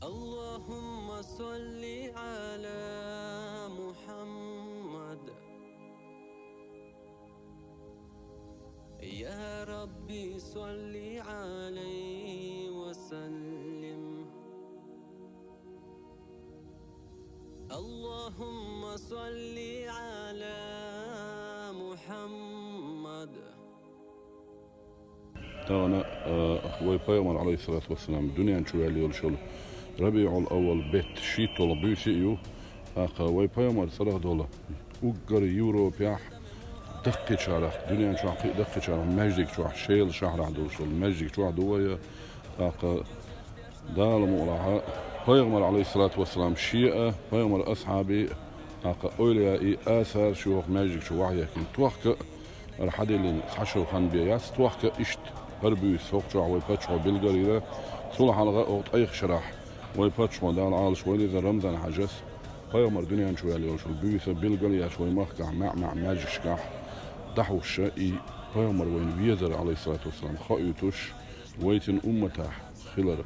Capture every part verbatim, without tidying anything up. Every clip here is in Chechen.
اللهم صل على محمد. يا ربي صل عليه وسلم. اللهم صل على محمد. Тахана, э, вай пайхамар, алейхиссалату вассалам, дуьнен чу ваьлла йолуш йолу РабиӀул-Аввал беттан шийтталгӀа буьйса а ю. ТӀаккха вай пайхамар цӀарах долу уггар Европехь даккхийчарах, дуьнен чохь кхин а даккхийчарах маьждиг чохь, шайла шахьарахь долуш долу маьждиг чохь ду вай. ТӀаккха Дала мукъалахь, пайхамар, алейхиссалату вассалам, шен а, пайхамар асхьабийн а, тӀаккха эвлияийн а асар шу хӀокху маьждиг чу вахьаяьккхина. Тохка а, хӀара хьадиллина цхьа шо хан бен яц, тохка а иштта хӀара буьйса хӀокху чохь вай паччахьо билгалйира, цул хьалха а хӀокху ткъех шарахь вай паччахьо, Дала Ӏалаш войла иза, Рамзан-Хьаьжас пайхамар дуьнен чу ваьлла йолуш йолу буьйса билгалъеш вай махкахь маьӀ-маьӀ маьждигашкахь дӀахьуш, и пайхамар вайна везар, алейхиссалату вассалам, хоуьйтуш, вай цуьнан умматехь хилар,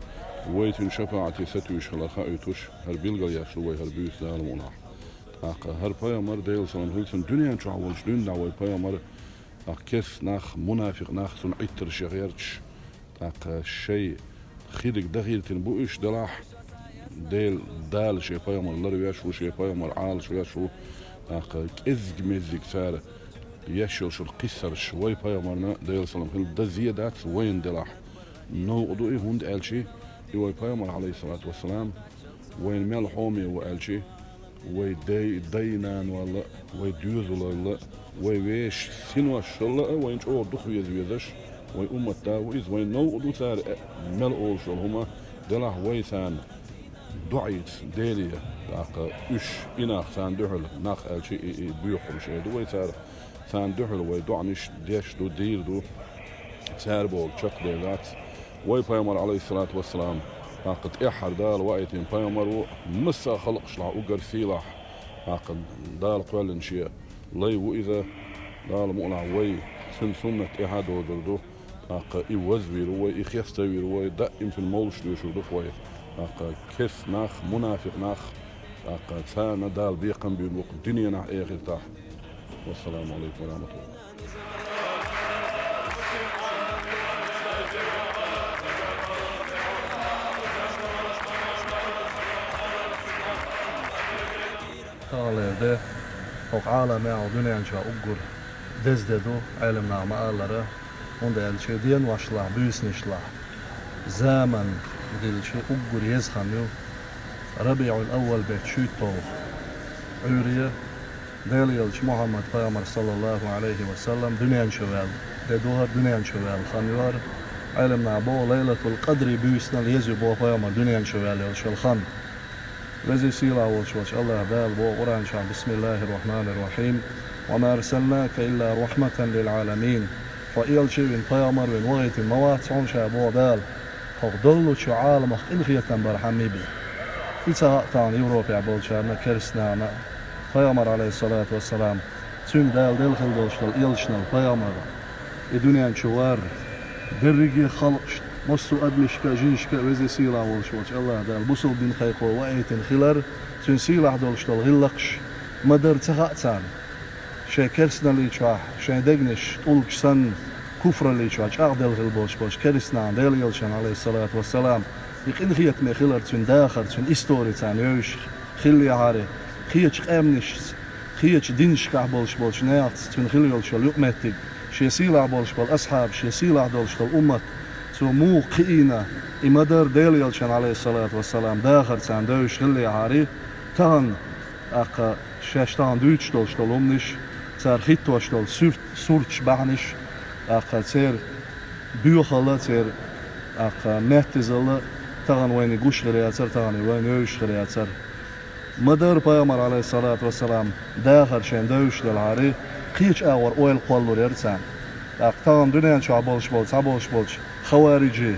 вай цуьнан шапаӀате сатуьйсуш хилар хоуьйтуш, хӀара билгалъеш ду вай хӀара буьйса, Дала мукъалахь. ТӀаккха хӀара пайхамар, Делан салам хуьлда цунна, дуьнен чохь волчу дуьненахь вай пайхамар, тӀаккха керста нах, мунафикъ нах цунна Ӏиттарш яхийтуш, тӀаккха шайн хи дерг дахийтина бу уьш делахь, Дела, Дала шен пайхамар ларвеш ву, шен пайхамар Ӏалаш веш ву, тӀаккха кӀезиг-мезиг цара еш йолуш йолу кхиссарш вай пайхамарна, Делан салам хуьлда, дан зен дац вайна делахь. Новкъа ду и, хӀунда аьлча и вай пайхамар, алейхиссалату вассалам, вайна мел хьоме ву аьлча, вай дай, дай-нана валла, вай доьзалалла, вай вешан синошалла а вайна чӀогӀа дукха веза везаш, вай уммат да ву иза, вайна новкъа ду цара, э, мел олуш йолу хӀума, делахь вай царна доӀийца Деле, тӀаккха уьш и нах царна дуьхьал нах аьлча, и, и боьхурш эр ду вай царах. Царна дуьхьал вай доӀанаш деш ду, дийр ду, цара бохург чекхдер дац. Вай пайхамар, алейхиссалату вассалам, тӀаккха тӀаьххьара Дала ваийтина пайхамар ву, массо а халкъашлахь уггар сийлахь, тӀаккха Дала кхоьллина шен лай ву иза, Дала мукъалахь вай цуьнан суннат тӀаьхьа дозур ду, тӀаккха и вазвийр ву вай, и хеставийр ву вай, даим цуьнан мовлуш доьшур ду вай, тӀаккха керста нах, мунафикъ нах, тӀаккха царна Дала бекхам бийр бу-кх дуьненахь, эхартахь. Вассаламу алейкум ва рахматуллах. Таханлера де хӀокху Ӏаламехь, дуьнен чохь уггар деза де ду, Ӏелам наха ма-аллара, хӀунда аьлча деношлахь, буьйсанашлахь заман дилча уггар еза хан ю РабиӀул-Аввал беттан шийтталгӀа Ӏуьйре, Делан элча Мухьаммад пайхамар, саллаллаху Ӏалайхи ва саллам, дуьнен чу ваьлла де ду хӀара, дуьнен чу ваьлла хан ю хӀара. Ӏелам наха боху, Лайлатул-Къадран буьйсанал еза ю боху пайхамар дуьнен чу ваьлла йолуш йолу хан. Веза-сийлахь волуш волчу АллахӀ Дала боху Къуръан чохь: «Бисмиллахир-рахманир-рахим. Ва ма арсалнака илла рахматан лил-Ӏаламин». Хьо элча а вина, пайхамар а вина, вахийтина ма вац хьуна ша, боху Дала, хӀокху доллучу Ӏаламах къинхетам бархьама бен. И ца хаьа тахана Европехь болчарна, керстанашна, пайхамар, Ӏалайхиссалату вассалам, цуьнга Дала делла хилла долуш долу элчанал, пайхамар, и дуьнен чу вар, дерриге а халкъашна, массо а адамашка а, жинашка а веза-сийлахь волуш волчу АллахӀ Дала бусалба дин кхайкхо ваийтина хилар, цуьнан сийлахь долуш долу гӀиллакхаш ма-дарра ца хаьа царна. Шайн керстаналли чохь, шайн дегнаш тӀулгаш санна, куфралли чохь чӀагӀделла хилла болуш болчу керстанашна Делан элчанна, Ӏалайхиссалату вассалам, и къинхетаме хилар, цуьнан дахар, цуьнан истори царна евзаш хиллехьара, кхечу къаьмнашца, кхечу динашкахь болуш болчу нахаца цуьнан хилла йолуш йолу юкъаметтиг, шен сийлахь болуш болу асхьабаш, шен сийлахь долуш долу уммат, цо муха кхиийна, и ма-дарра Делан элчанна, Ӏалайхиссалату вассалам, дахар царна девзаш хиллехьара, тахана, тӀаккха шаьш тахана дуьйцуш долуш долу хӀуманаш, цара хӀиттош долу суьрт-, сурташ, бахьанаш, тӀаккха церан боьхалла, церан, тӀаккха меттазалла тахана вайна гуш хир яцара, тахана вайна евзаш хир яцара. Ма-дарра пайхамар, Ӏалайхиссалату вассалам, дахар шайна девзаш делахьара, кхечу агӀор ойла кхоллалур яра царна. ТӀаккха тахана дуьнен чохь болуш болу, цхьаболуш болчу хавариджий,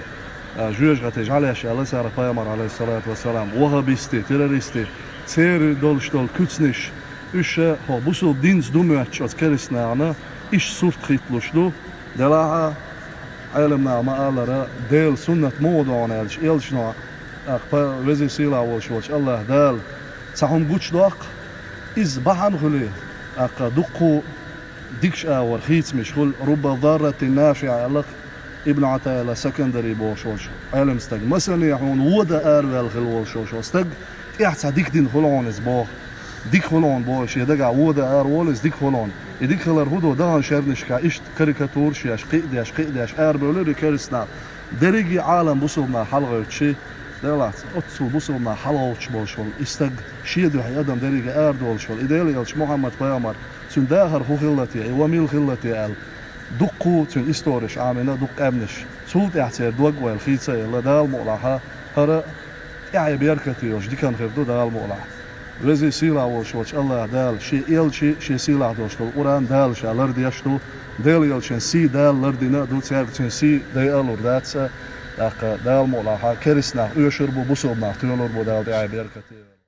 а, жоьжахатий жӀаьлеш аьлла царах пайхамар, Ӏалайхиссалату вассалам, ваххабистий, террористий, церан долуш долу куьцнаш, уьш а хӀокху бусалба динца ду моьттуш оцу керстанашна иштта сурт хӀитталуш ду, делахь а, Ӏелам наха ма-аллара, Делан суннат муха ду хьуна аьлча, элчано ТӀаккха веза-сийлахь волуш волчу АллахӀ Дала цхьа хӀума гучудоккху, иза бахьана хуьлий, тӀаккха дуккха дикачу агӀор хийцамаш хуьлу, рубба дарратин нафиӀа аьлла-кх Ибн ГӀатаилла Сакандари бохуш волчу Ӏелам стага. Масане хьуна вон дан араваьлла хилла волуш волу стаг, тӀехь цхьа дика дина хуьлу хьуна иза боху. Дика хуьлу хьуна боху, шен дагахь вон дан араволу иза, дика хуьлу хьуна. И дика хилар хӀун ду, даханчу шерашкахь иштта карикатураш еш, кхин а деш, кхин а деш, арабевлира и керстанаш. Дерриге а Ӏалам бусалба нах хьалагӀевттича, делахь оццул бусалба нах хьалагӀовттуш болуш волу и стаг, шен дуьхьа адам дерриге арадолуш волу и Делан элча Мухьаммад-пайхамар, цуьнан дахар хӀун хилла те, и ван мила хилла те аьлла, дуккха цуьнан истореш Ӏамийна, дуккха къаьмнаш. Цул тӀаьхьа церан дог-ойла хийца а елла, Дала мукъалахь, хӀара тӀаьхье беркате йолуш диканна хир ду, Дала мукъалахь. Веза-сийлахь волуш волчу АллахӀ Дала шен элча, шен сийлахь долуш долу Къуръан Дала ша лардеш ду, Делан элчан сий Дала лардина а ду, цаьрга цуьнан сий дайа а лур дац а, тӀаккха Дала мукъалахь, керстанаш оьшур бу, бусалба нах тоьлур бу, Дала тӀаьхье беркате йойла.